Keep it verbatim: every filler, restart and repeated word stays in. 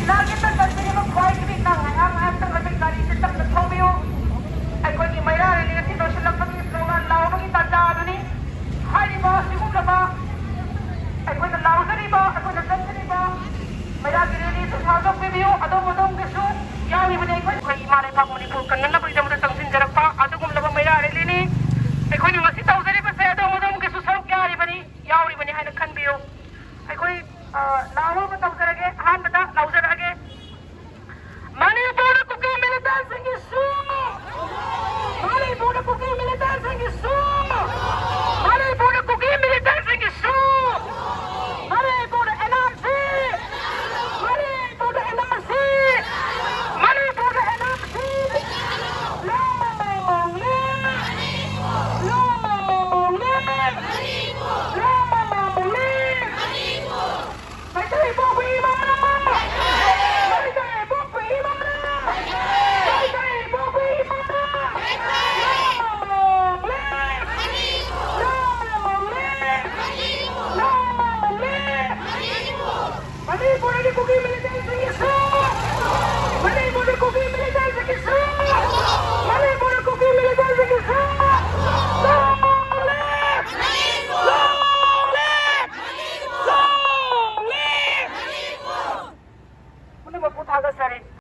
ꯂꯥꯟꯒꯤ ꯇꯛꯇ ꯆꯠꯆꯔꯤꯕ ꯈ꯭ꯋꯥꯏꯗꯒꯤ ꯅꯪ ꯉꯥꯏꯍꯥꯛ ꯉꯥꯏꯍꯥꯛꯇꯪ ꯑꯗꯨꯒꯤ ꯒꯥꯔꯤꯁꯦ ꯇꯞꯅ ꯊꯧꯕꯤꯌꯨ꯫ ꯑꯩꯈꯣꯏꯒꯤ ꯃꯩꯔꯥ ꯔꯦꯂꯤ ꯑꯁꯤ ꯂꯣꯏꯁꯤꯜꯂꯛꯄꯒꯤ ꯁ꯭ꯂꯣꯒꯥꯟ ꯂꯥꯎꯕꯒꯤ ꯇꯥꯟꯖꯥ ꯑꯗꯨꯅꯤ꯫ ꯍꯥꯏꯔꯤꯕ ꯑꯁꯤꯒꯨꯝꯂꯕ ꯑꯩꯈꯣꯏꯅ ꯂꯥꯎꯖꯔꯤꯕ, ꯑꯩꯈꯣꯏꯅ ꯆꯠꯆꯔꯤꯕ ꯃꯩꯔꯥꯒꯤ ꯔꯦꯂꯤ ꯑꯗꯨ ꯁꯥꯡꯗꯣꯛꯄꯤꯕꯤꯌꯨ꯫ ꯑꯗꯣꯝ ꯑꯗꯣꯝꯒꯤꯁꯨ ꯌꯥꯎꯔꯤꯕꯅꯤ꯫ ꯑꯩꯈꯣꯏ, ꯑꯩꯈꯣꯏ ꯏꯃꯥ ꯂꯩꯕꯥꯛ ꯃꯅꯤꯄꯨꯔ ꯀꯟꯅꯅꯕꯒꯤꯗꯃꯛꯇ ꯆꯪꯁꯤꯟꯖꯔꯛꯄ ꯑꯗꯨꯒꯨꯝꯂꯕ ꯃꯩꯔꯥ ꯔꯦꯂꯤꯅꯤ꯫ ꯑꯩꯈꯣꯏꯅ ꯉꯁꯤ ꯇꯧꯖꯔꯤꯕꯁꯦ ꯑꯗꯣꯝ ꯑꯗꯣꯝꯒꯤꯁꯨ ꯁꯔꯨꯛ ꯌꯥꯔꯤꯕꯅꯤ, ꯌꯥꯎꯔꯤꯕꯅꯤ ꯍꯥꯏꯅ ꯈꯟꯕꯤꯌꯨ꯫ ꯑꯩꯈꯣꯏ, ꯑ, ꯂꯥꯎꯕ ꯑꯃ ꯇꯧꯖꯔꯒꯦ꯫ ꯑꯍꯥꯟꯕꯗ ꯂꯥꯎꯖꯔꯛꯑꯒꯦ꯫ ꯃꯅꯤꯄꯨꯔꯗ ꯀꯨꯀꯤ ꯃꯤꯂꯤꯇꯦꯟꯁꯤꯡꯒꯤ ꯁꯨ! ꯃꯅꯤꯄꯨꯔꯗ ꯀꯨꯀꯤ ꯃꯤꯂꯤꯇꯦꯟꯁꯤꯡꯒꯤ ꯁꯨ! ꯃꯅꯤꯄꯨꯔꯗ ꯀꯨꯀꯤ ꯃꯤꯂꯤꯇꯦꯟꯁꯤꯡꯒꯤ ꯁꯨ! ꯃꯅꯤꯄꯨꯔꯗ ꯑꯦꯟ ꯑꯥꯔ ꯁꯤ! ꯃꯅꯤꯄꯨꯔꯗ ꯑꯦꯟ ꯑꯥꯔ ꯁꯤ! ꯃꯅꯤꯄꯨꯔꯗ N R C! Long live! Long live! Long live! Meitei ꯏꯄꯣꯛꯄꯤ ꯏꯃꯥꯅ! ꯃꯩꯇꯩ ꯏꯄꯣꯛꯄꯤ ꯏꯃꯥꯅ! ꯃꯩꯇꯩ ꯏꯄꯣꯛꯄꯤ ꯏꯃꯥꯅ! Long live! Long live! Long live! ꯃꯅꯤꯄꯨꯔꯒꯤ ꯀꯨꯀꯤ ꯃꯤꯂꯤꯇꯦꯟꯁꯤꯡꯒꯤ ꯁꯨ! ꯃꯅꯤꯄꯨꯔꯒꯤ ꯀꯨꯀꯤ ꯃꯤꯂꯤꯇꯦꯟꯁꯤꯡꯒꯤ ꯁꯨ! ꯃꯅꯤꯄꯨꯔꯒꯤ ꯀꯨꯀꯤ ꯃꯤꯂꯤꯇꯦꯟꯁꯤꯡꯒꯤ ꯁꯨ! Long live! Long live! Long live! ꯄꯨꯝꯅꯃꯛꯄꯨ ꯊꯥꯒꯠꯆꯔꯤ꯫